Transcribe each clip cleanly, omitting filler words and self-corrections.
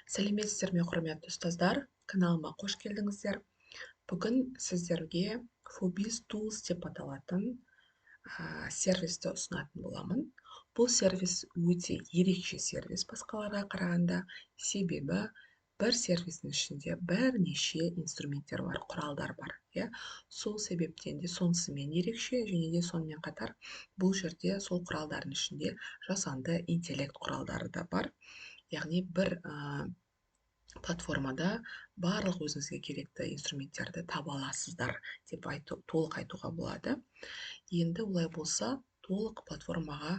Сәлеметсіздер ме, құрметті ұстаздар! Каналыма қош келдіңіздер! Бүгін сіздерге Phobiz Tools деп аталатын сервисті ұсынатын боламын. Бұл сервис өте ерекше сервис басқаларға қарағанда, себебі бір сервистің ішінде бірнеше инструменттер бар, құралдар бар, иә. Сол себептен де сонысымен ерекше, және де сонымен қатар бұл жерде сол құралдардың ішінде жасанды интеллект құралдары да бар. Яғни бір платформада барлық өзіңізге керекті инструменттерді таба аласыздар деп толық айтуға болады. Енді олай болса, толық платформаға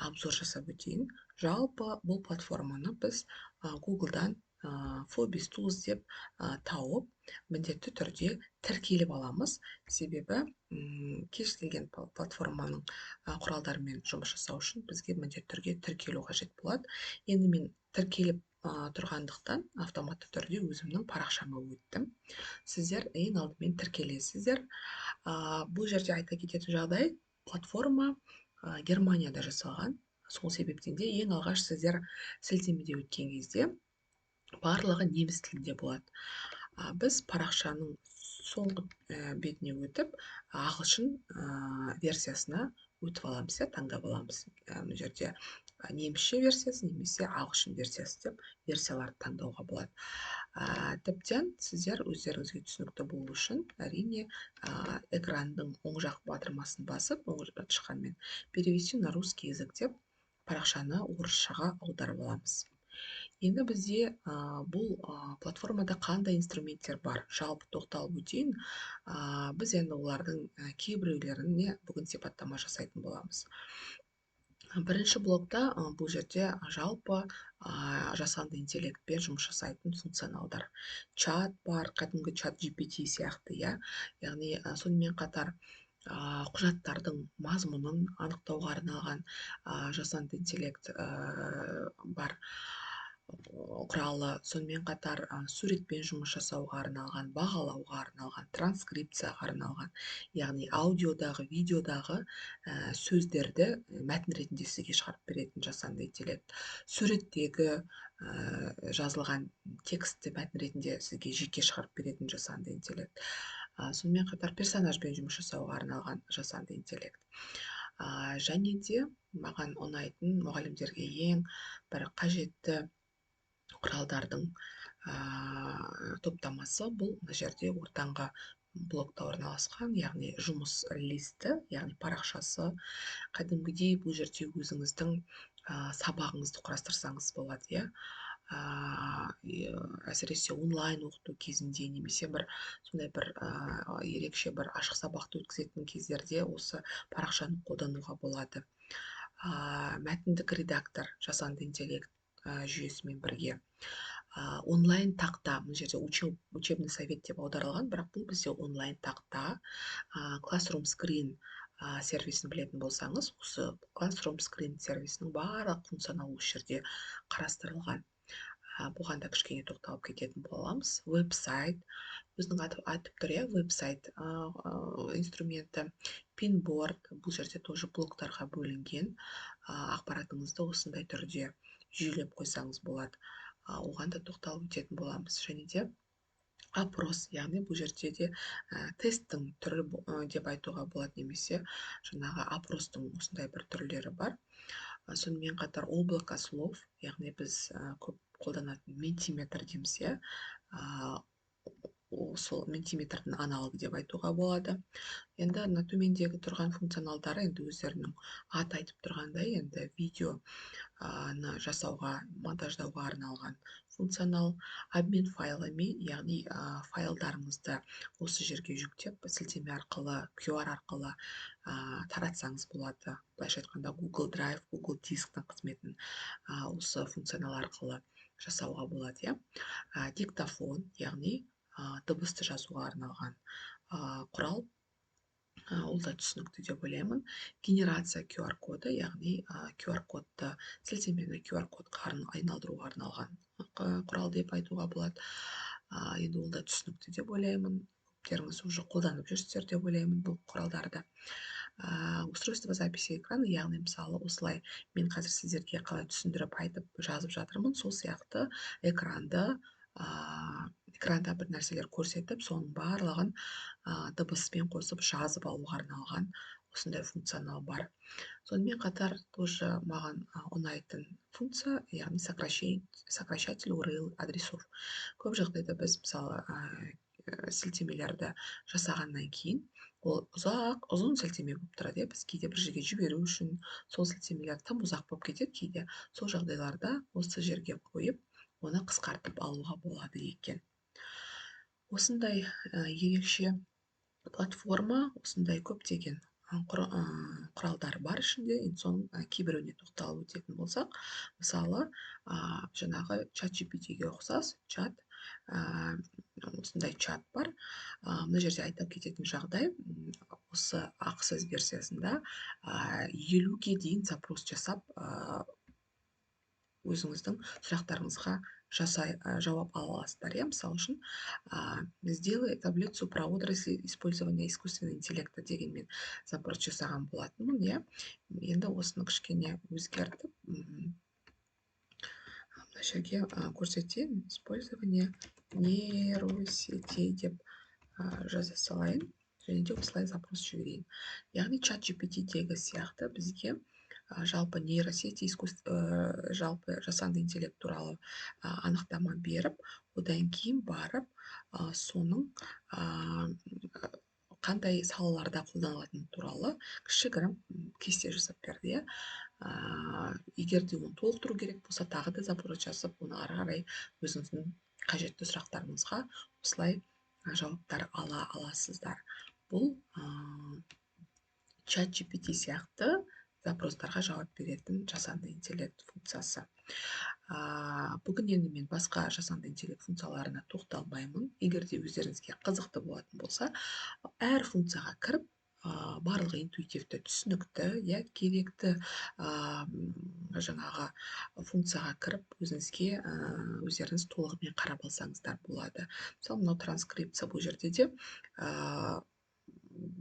обзор жасап өтейін. Жалпы бұл платформаны біз Google'дан Phobiz Tools деп тауып, міндетті түрде тіркеліп аламыз. Себебі кез келген платформаның құралдарымен жұмыс жасау үшін бізге міндетті түрде тіркелу қажет болады. Енді мен тіркеліп тұрғандықтан автоматты түрде өзімнің парақшама өттім. Сіздер ең алдымен тіркелесіздер. Бұл жерде айта кететін жағдай, платформа Германияда жасалған. Сол себептен де ең алғаш сіздер сілтемеде өткен кезде барлығы неміс тілінде болады. Біз парақшаның соңғы бетіне өтіп, ағылшын версиясына өтіп аламыз, таңдап аламыз. Мына жерде немісше версиясы немесе ағылшын версиясы деп версияларды таңдауға болады. Тіптен сіздер өздеріңізге түсінікті болу үшін, әрине, экрандың оң жақ батырмасын басып, оң тышқанмен перевести на русский язык деп парақшаны орысшаға аударып аламыз. Енді бізде бұл платформада қандай инструменттер бар? Жалпы тоқталып өтейін. Біз енді олардың кейбіреулеріне бүгін сипаттама жасайтын боламыз. Бірінші блокта бұл жерде жалпы жасанды интеллектпен жұмыс жасайтын функционалдар. Чат бар, кәдімгі чат GPT сияқты, иә. Яғни сонымен қатар құжаттардың мазмұнын анықтауға арналған жасанды интеллект бар құралы, сонымен қатар суретпен жұмыс жасауға арналған, бағалауға арналған, транскрипцияға арналған, яғни аудиодағы, видеодағы сөздерді мәтін ретінде сізге шығарып беретін жасанды интеллект, суреттегі жазылған текстті мәтін ретінде сізге жеке шығарып беретін жасанды интеллект, сонымен қатар персонажбен жұмыс жасауға арналған жасанды интеллект. Және де маған ұнайтын, мұғалімдерге ең бір қажетті құралдардың топтамасы бұл мына жерде ортаңғы блокта орналасқан, яғни жұмыс листі, яғни парақшасы. Кәдімгідей бұл жерде өзіңіздің сабағыңызды құрастырсаңыз болады, иә. Әсіресе онлайн оқыту кезінде немесе бір сондай бір ерекше бір ашық сабақты өткізетін кездерде осы парақшаны қолдануға болады. Мәтіндік редактор жасанды интеллект жүйесімен бірге. Онлайн тақта, мына жерде учебный совет деп аударылған, бірақ бұл бізде онлайн тақта. Classroom Screen сервисін білетін болсаңыз, осы Classroom Screen сервисінің барлық функционалы осы жерде қарастырылған. Бұған да кішкене тоқталып кететін боламыз. Веб-сайт, өзінің аты айтып тұр, иә, веб-сайт инструменті, пинборд, бұл жерде тоже блоктарға бөлінген, ақпаратыңызды осындай түрде жүйелеп қойсаңыз болады. Оған да тоқталып өтетін боламыз. Және де опрос, яғни бұл жерде де тесттің түрі деп айтуға болады, немесе жаңағы опростың осындай бір түрлері бар. Сонымен қатар облако слов, яғни біз көп қолданатын ментиметр дейміз, иә. Сол ментиметрдің аналогы деп айтуға болады. Енді мына төмендегі тұрған функционалдары енді өздерінің аты айтып тұрғандай, енді видеоны жасауға, монтаждауға арналған функционал, обмен файлами, яғни файлдарыңызды осы жерге жүктеп, сілтеме арқылы, QR арқылы таратсаңыз болады. Былайша айтқанда, Google Drive, Google Дисктің қызметін осы функционал арқылы жасауға болады, иә. Диктофон, яғни дыбысты жазуға арналған құрал, ол да түсінікті деп ойлаймын. Генерация QR коды, яғни QR кодты, сілтемені QR кодқа айналдыруға арналған құрал деп айтуға болады. Енді ол да түсінікті деп ойлаймын. Көптеріңіз уже қолданып жүрсіздер деп ойлаймын бұл құралдарды. Устройство записи экрана, яғни мысалы осылай мен қазір сіздерге қалай түсіндіріп айтып жазып жатырмын, сол сияқты экранда бір нәрселер көрсетіп, соның барлығын дыбыспен қосып жазып алуға арналған осындай функционал бар. Сонымен қатар тоже маған ұнайтын функция, яғни сокращатель URL адресов. Көп жағдайда біз мысалы сілтемелерді жасағаннан кейін ол ұзақ, ұзын сілтеме болып тұрады, иә, біз кейде бір жерге жіберу үшін сол сілтемелер тым ұзақ болып кетеді кейде. Сол жағдайларда осы жерге қойып, оны қысқартып алуға болады екен. Осындай ерекше платформа, осындай көптеген құралдар бар ішінде. Енді соның кейбіреуіне тоқталып өтетін болсақ, мысалы, жаңағы чат джи пи ти-ге ұқсас чат, осындай чат бар. Мына жерде айта кететін жағдай, осы ақысыз версиясында, 50-ге дейін запрос жасап, өзіңіздің сұрақтарыңызға жауап ала аласыздар. Иә, мысалы үшін, сделай таблицу про отрасли использования искусственного интеллекта деген мен запрос жасаған болатынмын. Иә, енді осыны кішкене өзгертіп, мына жерге, көрсетейін, использование нейросетей деп, жаза салайын және де осылай запрос жіберейін. Яғни чат джи пи ти-дегі сияқты бізге, жалпы нейросети, жалпы жасанды интеллект туралы, анықтама беріп, одан кейін барып, соның, қандай салаларда қолданылатыны туралы кішігірім кесте жасап берді, иә. Егер де оны толықтыру керек болса, тағы да запрос жасап, оны ары қарай өзіңіздің қажетті сұрақтарыңызға осылай жауаптар ала аласыздар. Бұл, чат джи пи ти сияқты запростарға жауап беретін жасанды интеллект функциясы. Бүгін енді мен басқа жасанды интеллект функцияларына тоқталмаймын. Егер де өздеріңізге қызықты болатын болса, әр функцияға кіріп, барлығы интуитивті, түсінікті, иә, керекті, жаңағы функцияға кіріп, өздеріңіз толығымен қарап алсаңыздар болады. Мысалы, мынау транскрипция, бұл жерде де,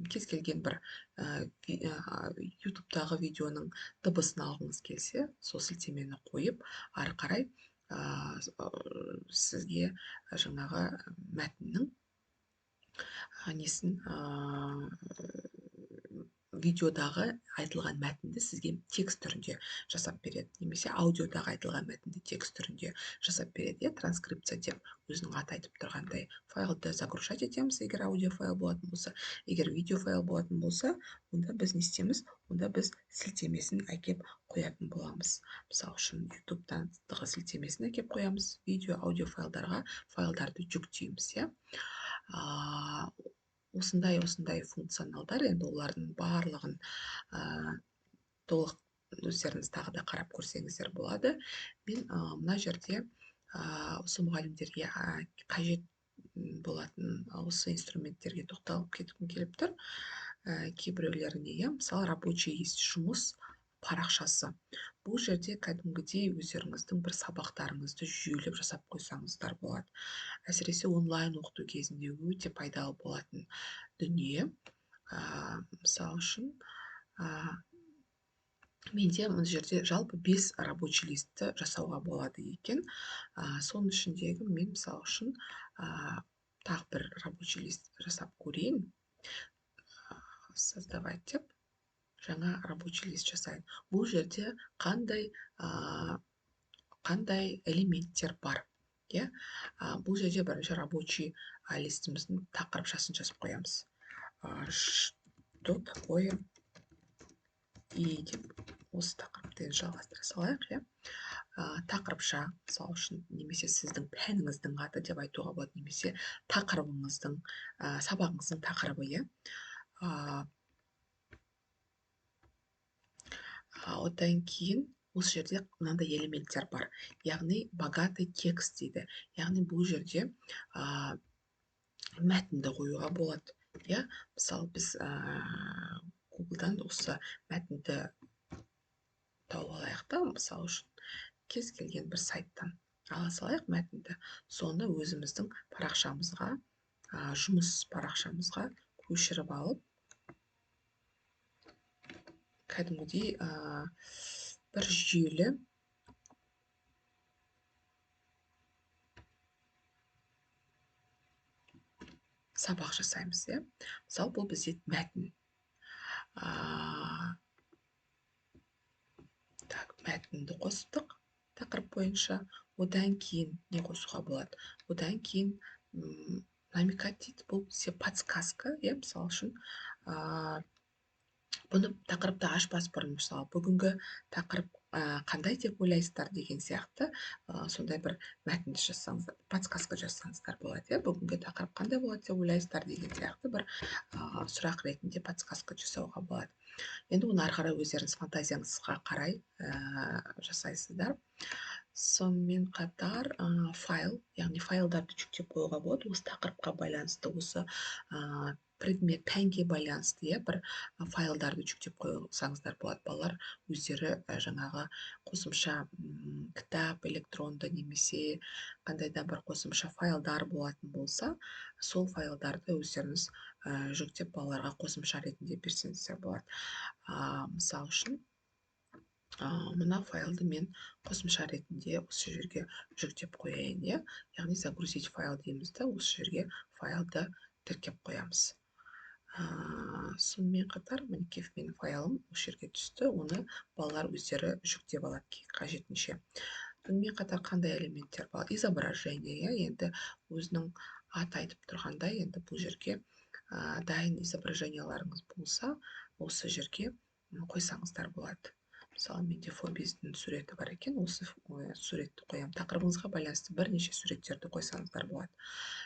кез келген бір, YouTube-тағы видеоның дыбысын алғыңыз келсе, сол сілтемені қойып, ары қарай, сізге жаңағы мәтіннің, несін, видеодағы айтылған мәтінді сізге текст түрінде жасап береді, немесе аудиодағы айтылған мәтінді текст түрінде жасап береді, иә, транскрипция деп өзінің аты айтып тұрғандай. Файлды загружать етеміз, егер аудио файл болатын болса, егер видео файл болатын болса, онда біз не істейміз? Онда біз сілтемесін әкеп қоятын боламыз. Мысалы үшін, YouTube-тан сілтемесін әкеп қоямыз, видео, аудио файлдарға файлдарды жүктейміз, иә. Осындай функционалдар, енді олардың барлығын, толық өздеріңіз тағы да қарап көрсеңіздер болады. Мен, мына жерде, осы мұғалімдерге, қажет болатын осы инструменттерге тоқталып кеткім келіп тұр. Кейбіреулеріне, иә, мысалы, рабочий лист, жұмыс парақшасы. Бұл жерде кәдімгідей өздеріңіздің бір сабақтарыңызды жүйелеп жасап қойсаңыздар болады. Әсіресе онлайн оқыту кезінде өте пайдалы болатын дүние. Мысалы үшін, менде мына жерде жалпы 5 рабочий листті жасауға болады екен. Соның ішіндегі мен мысалы үшін, тағы бір рабочий лист жасап көрейін. Создавать деп жаңа рабочий лист жасайын. Бұл жерде қандай элементтер бар, иә? Бұл жерде бірінші рабочий листіміздің тақырыпшасын жазып қоямыз. Что такое и деп осы тақырыпты енді жалғастыра салайық, иә? Тақырыпша, мысалы үшін, немесе сіздің пәніңіздің аты деп айтуға болады, немесе тақырыбыңыздың, сабағыңыздың тақырыбы, иә? Одан кейін осы жерде мынандай элементтер бар, яғни богатый текст дейді, яғни бұл жерде, мәтінді қоюға болады, иә? Мысалы, біз, Google'дан осы мәтінді тауып алайық та, мысалы үшін, кез келген бір сайттан ала салайық мәтінді, соны өзіміздің парақшамызға, жұмыс парақшамызға көшіріп алып, Кәдімгідей бір жүйелі сабақ жасаймыз, иә. Мысалы, бұл бізде мәтін. Так, мәтінді қостық тақырып бойынша. Одан кейін не қосуға болады? Одан кейін намекать дейді, бұл бізде подсказка, иә. Мысалы үшін, бұны тақырыпты ашпас бұрын, мысалы, бүгінгі тақырып қандай деп ойлайсыздар деген сияқты, сондай бір мәтінді жазсаңыздар, подсказка жазсаңыздар болады, иә. Бүгінгі тақырып қандай болады деп ойлайсыздар деген сияқты бір сұрақ ретінде подсказка жасауға болады. Енді оны ары қарай өздеріңіз фантазияңызға қарай жасайсыздар. Сонымен қатар файл, яғни файлдарды жүктеп қоюға болады. Осы тақырыпқа байланысты, осы предмет пәнге байланысты, иә, бір файлдарды жүктеп қойсаңыздар болады. Балалар өздері жаңағы қосымша кітап электронды немесе қандай да бір қосымша файлдар болатын болса, сол файлдарды өздеріңіз жүктеп балаларға қосымша ретінде берсеңіздер болады. Мысал үшін, мына файлды мен қосымша ретінде осы жерге жүктеп қояйын, иә. Яғни загрузить файл дейміз да, осы жерге файлды тіркеп қоямыз. Сонымен қатар, мінекей, менің файлым осы жерге түсті, оны балалар өздері жүктеп алады қажетінше. Сонымен қатар қандай элементтер бар? Изображение, иә, енді өзінің аты айтып тұрғандай, енді бұл жерге дайын изображенияларыңыз болса, осы жерге қойсаңыздар болады. Мысалы, менде фобиздің суреті бар екен, осы суретті қоямын. Тақырыбыңызға байланысты бірнеше суреттерді қойсаңыздар болады.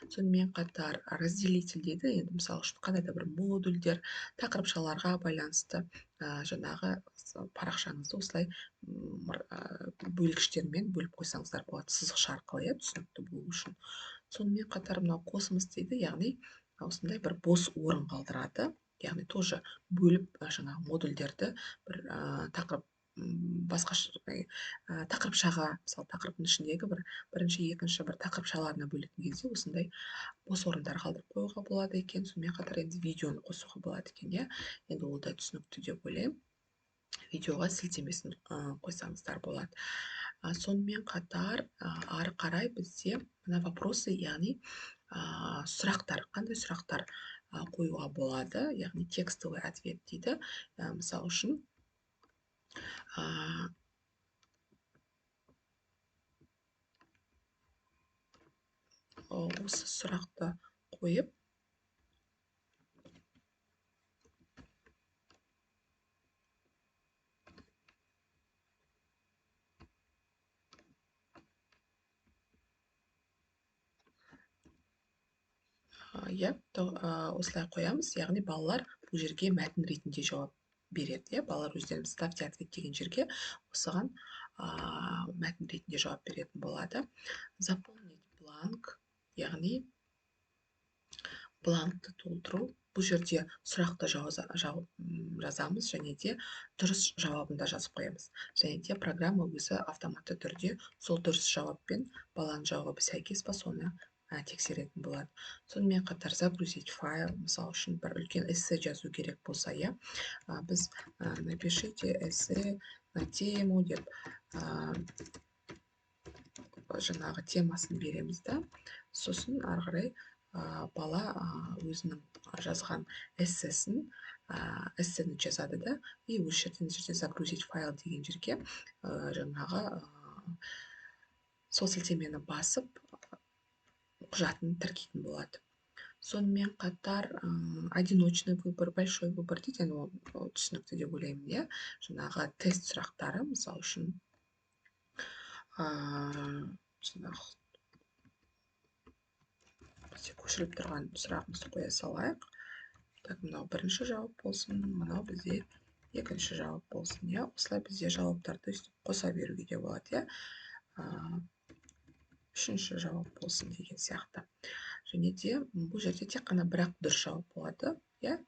Сонымен қатар разделитель дейді, енді мысалы үшін қандай да бір модульдер, тақырыпшаларға байланысты, жаңағы парақшаңызды осылай бөлгіштермен бөліп қойсаңыздар болады, сызықша арқылы, иә, түсінікті болу үшін. Сонымен қатар мынау космос дейді, яғни осындай бір бос орын қалдырады, яғни тоже бөліп, жаңағы модульдерді бір тақырып басқа тақырыпшаға, мысалы, тақырыптың ішіндегі бір бірінші, екінші бір тақырыпшаларына бөлетін кезде осындай бос орындар қалдырып қоюға болады екен. Сонымен қатар енді видеоны қосуға болады екен, иә. Енді ол да түсінікті деп ойлаймын. Видеоға сілтемесін қойсаңыздар болады. Сонымен қатар, ары қарай бізде мына вопросы, яғни сұрақтар, қандай сұрақтар қоюға болады, яғни текстовый ответ дейді. Мысал үшін, осы сұрақты қойып, иә, осылай қоямыз, яғни балалар бұл жерге мәтін ретінде жауап береді, иә. Балалар өздерінің ставьте ответ деген жерге осыған мәтін ретінде жауап беретін болады. Заполнить бланк, яғни бланкты толтыру. Бұл жерде сұрақты жазамыз және де дұрыс жауабын да жазып қоямыз. Және де программа өзі автоматты түрде сол дұрыс жауаппен баланың жауабы сәйкес па, соны тексеретін болады. Сонымен қатар загрузить файл, мысал үшін бір үлкен эссе жазу керек болса, иә, біз напишите эссе на тему деп, жаңағы темасын береміз да, сосын ары қарай, бала өзінің жазған эссені жазады да, и осы жерден жерде загрузить файл деген жерге, жаңағы, сол сілтемені басып құжатын тіркейтін болады. Сонымен қатар, одиночный выбор, большой выбор дейді, енді ол түсінікті деп ойлаймын, иә. Жаңағы тест сұрақтары, мысал үшін, жаңағы бізде көшіріліп тұрған сұрағымызды қоя салайық. Так, мынау бірінші жауап болсын, мынау бізде екінші жауап болсын, иә. Осылай бізде жауаптарды өстіп қоса беруге де болады, иә. Үшінші жауап болсын деген сияқты. Және де бұл жерде тек қана бір-ақ дұрыс жауап болады, иә.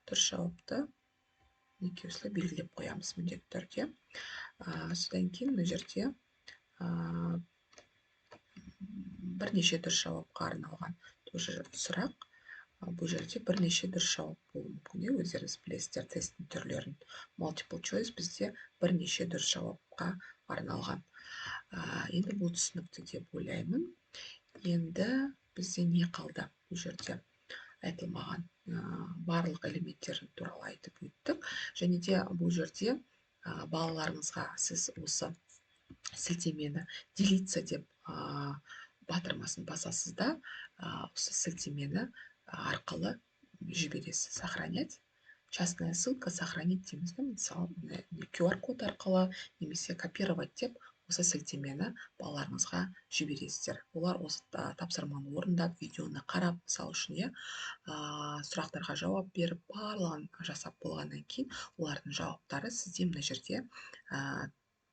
Дұрыс жауапты мінекей осылай белгілеп қоямыз міндетті түрде. Содан кейін мына жерде, бірнеше дұрыс жауапқа арналған тоже сұрақ. Бұл жерде бірнеше дұрыс жауап болуы мүмкін, иә, өздеріңіз білесіздер тесттің түрлерін. Multiple choice бізде бірнеше дұрыс жауапқа арналған. Енді бұл түсінікті деп ойлаймын. Енді бізде не қалды бұл жерде айтылмаған? Барлық элементтер туралы айтып өттік. Және де бұл жерде балаларыңызға сіз осы сілтемені «делиться» деп батырмасын басасыз да, осы сілтемені арқылы жібересіз. «Сохранять», «частная ссылка», «сохранить» дейміз да, мысалы, QR код арқылы немесе «копировать» деп осы сілтемені балаларыңызға жібересіздер. Олар осы тапсырманы орындап, видеоны қарап, мысалы үшін, иә, сұрақтарға жауап беріп, барлығын жасап болғаннан кейін олардың жауаптары сізде мына жерде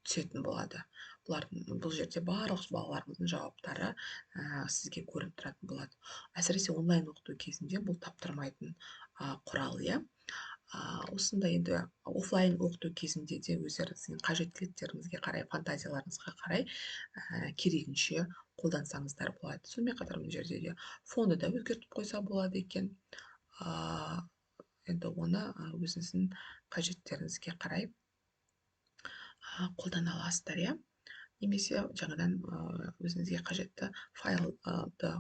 түсетін болады. Бұлардың бұл жерде барлық балаларыңыздың жауаптары сізге көрініп тұратын болады. Әсіресе онлайн оқыту кезінде бұл таптырмайтын құрал, иә. Осындай енді офлайн оқыту кезінде де өздеріңіздің қажеттіліктеріңізге қарай, фантазияларыңызға қарай керегінше қолдансаңыздар болады. Сонымен қатар мына жерде де фонды да өзгертіп қойса болады екен. Енді оны өзіңіздің қажеттеріңізге қарай қолдана аласыздар, иә, немесе жаңадан өзіңізге қажетті файлды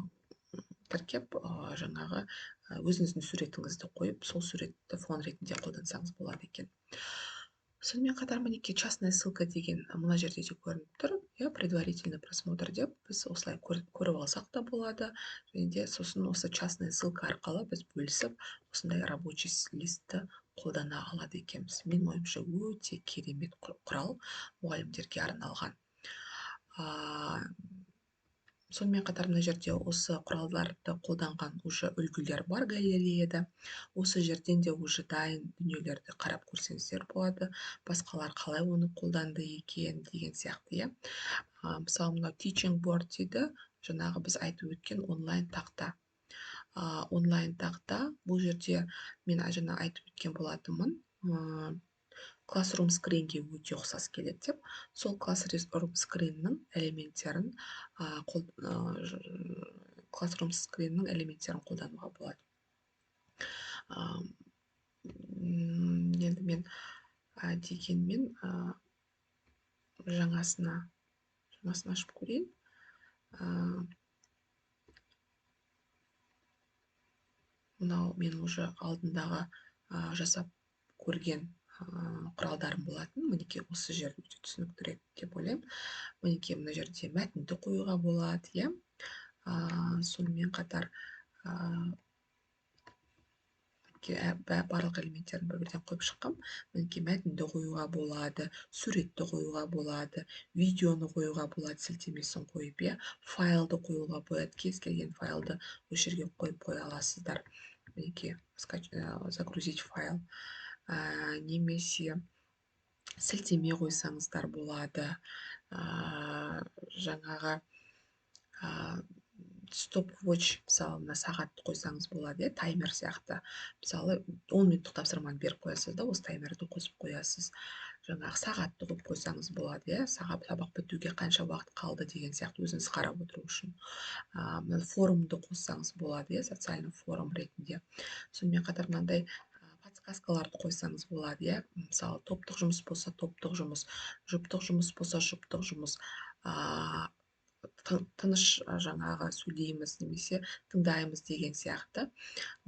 тіркеп, жаңағы өзіңіздің суретіңізді қойып, сол суретті фон ретінде қолдансаңыз болады екен. Сонымен қатар, мінекей, «частная ссылка» деген мына жерде де көрініп тұр, иә. «Предварительный просмотр» деп біз осылай көріп алсақ та болады. Және де сосын осы частная ссылка арқылы біз бөлісіп, осындай рабочий листті қолдана алады екенбіз. Менің ойымша, өте керемет құрал мұғалімдерге арналған. Сонымен қатар мына жерде осы құралдарды қолданған уже үлгілер бар галереяда. Осы жерден де уже дайын дүниелерді қарап көрсеңіздер болады, басқалар қалай оны қолданды екен деген сияқты, иә. Мысалы, мынау teaching board дейді, жаңағы біз айтып өткен онлайн тақта. Онлайн тақта бұл жерде мен жаңа айтып өткен болатынмын, Classroom Screen-ге өте ұқсас келеді деп. Сол Classroom Screen-нің элементтерін Classroom Screen-нің элементтерін қолдануға болады. Енді мен дегенмен жаңасын ашып көрейін. Мынау мен уже алдындағы жасап көрген құралдарым болатын. Мінекей, осы жер өте түсініктірек деп ойлаймын. Мінекей, мына жерде мәтінді қоюға болады, иә. Сонымен қатар барлық элементтерін бір бірден қойып шыққанмын. Мінекей, мәтінді қоюға болады, суретті қоюға болады, видеоны қоюға болады, сілтемесін қойып, иә, файлды қоюға болады. Кез келген файлды осы жерге қойып қоя аласыздар. Мінекей, «загрузить файл» немесе сілтеме қойсаңыздар болады. Жаңағы stopwatch, мысалы, мына сағатты қойсаңыз болады, иә, таймер сияқты. Мысалы, 10 минуттық тапсырманы беріп қоясыз да, осы таймерді қосып қоясыз. Жаңағы сағатты қойып қойсаңыз болады, иә, сағат, сабақ бітуге қанша уақыт қалды деген сияқты, өзіңіз қарап отыру үшін. Мына форумды қоссаңыз болады, иә, социальный форум ретінде. Сонымен қатар мынандай подсказкаларды қойсаңыз болады, иә. Мысалы, топтық жұмыс болса, топтық жұмыс, жұптық жұмыс болса, жұптық жұмыс, тыныш жаңағы сөйлейміз немесе тыңдаймыз деген сияқты,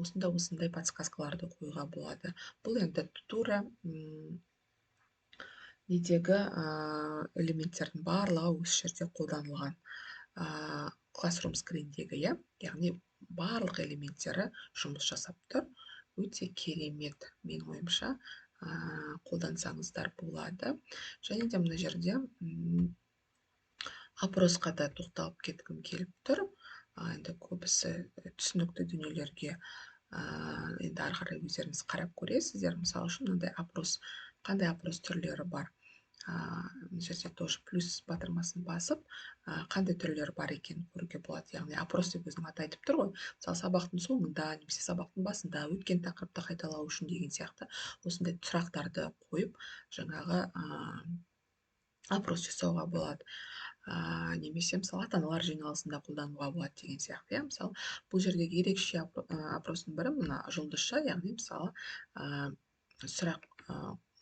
осындай подсказкаларды қоюға болады. Бұл енді тура недегі элементтердің барлығы осы жерде қолданылған, Classroom Screen-дегі, иә, яғни барлық элементтері жұмыс жасап тұр. Өте керемет, менің ойымша, қолдансаңыздар болады. Және де мына жерде опросқа да тоқталып кеткім келіп тұр. Енді көбісі түсінікті дүниелерге, енді ары қарай өздеріңіз қарап көресіздер. Мысалы үшін, мынандай опрос, қандай опрос түрлері бар? Мына жерде тоже плюс батырмасын басып, қандай түрлері бар екенін көруге болады. Яғни опрос деп өзінің аты айтып тұр ғой. Мысалы, сабақтың соңында немесе сабақтың басында өткен тақырыпты қайталау үшін деген сияқты осындай сұрақтарды қойып, жаңағы опрос жасауға болады. Немесе, мысалы, ата аналар жиналысында қолдануға болады деген сияқты, иә. Мысалы, бұл жердегі ерекше опростың бірі мына жұлдызша, яғни, мысалы, сұрақ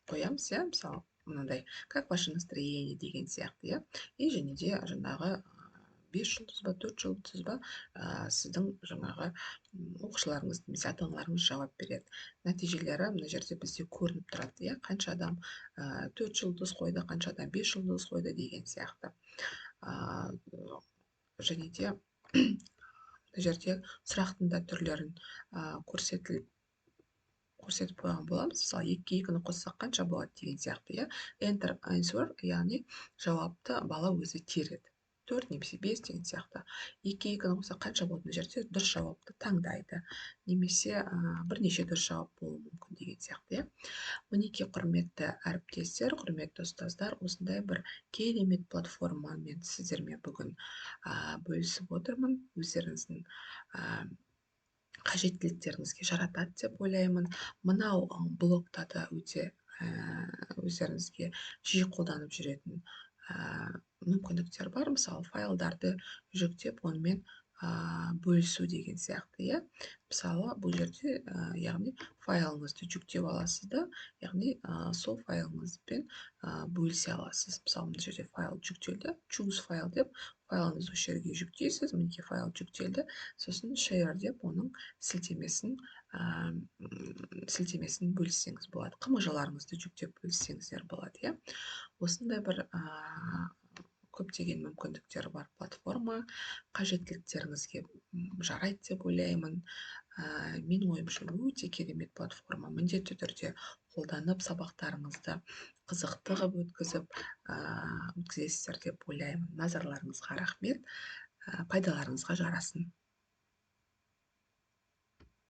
қоямыз, иә, мысалы, мынандай «Как ваше настроение?» деген сияқты, иә. И және де жаңағы бес жұлдыз ба, төрт жұлдыз ба, сіздің жаңағы оқушыларыңыз немесе ата аналарыңыз жауап береді. Нәтижелері мына жерде бізде көрініп тұрады, иә, қанша адам төрт жұлдыз қойды, қанша адам бес жұлдыз қойды деген сияқты. Және де мына жерде сұрақтың да түрлерін көрсетіп қойған боламыз. Мысалы, екіге екіні қоссақ, қанша болады деген сияқты, иә. Enter answer, яғни жауапты бала өзі тереді, төрт немесе бес деген сияқты. Екіге екіні қоссақ, қанша болады? Мына жерде дұрыс жауапты таңдайды немесе бірнеше дұрыс жауап болуы мүмкін деген сияқты, иә. Мінекей, құрметті әріптестер, құрметті ұстаздар, осындай бір керемет платформамен сіздермен бүгін бөлісіп отырмын. Өздеріңіздің қажеттіліктеріңізге жаратады деп ойлаймын. Мынау блогта да өте өздеріңізге жиі қолданып жүретін мүмкіндіктер бар. Мысалы, файлдарды жүктеп, онымен бөлісу деген сияқты, иә. Мысалы, бұл жерде, яғни, файлыңызды жүктеп аласыз да, яғни, сол файлыңызбен бөлісе аласыз. Мысалы, мына жерде файл жүктелді, choose file деп файлыңызды осы жерге жүктейсіз. Мінекей, файл жүктелді. Сосын share деп оның сілтемесін бөліссеңіз болады. ҚМЖ-ларыңызды жүктеп бөліссеңіздер болады, иә. Осындай бір көптеген мүмкіндіктері бар платформа қажеттіліктеріңізге жарайды деп ойлаймын. Менің ойымша, өте керемет платформа. Міндетті түрде қолданып, сабақтарыңызды қызықты қылып өткізесіздер деп ойлаймын. Назарларыңызға рахмет, пайдаларыңызға жарасын.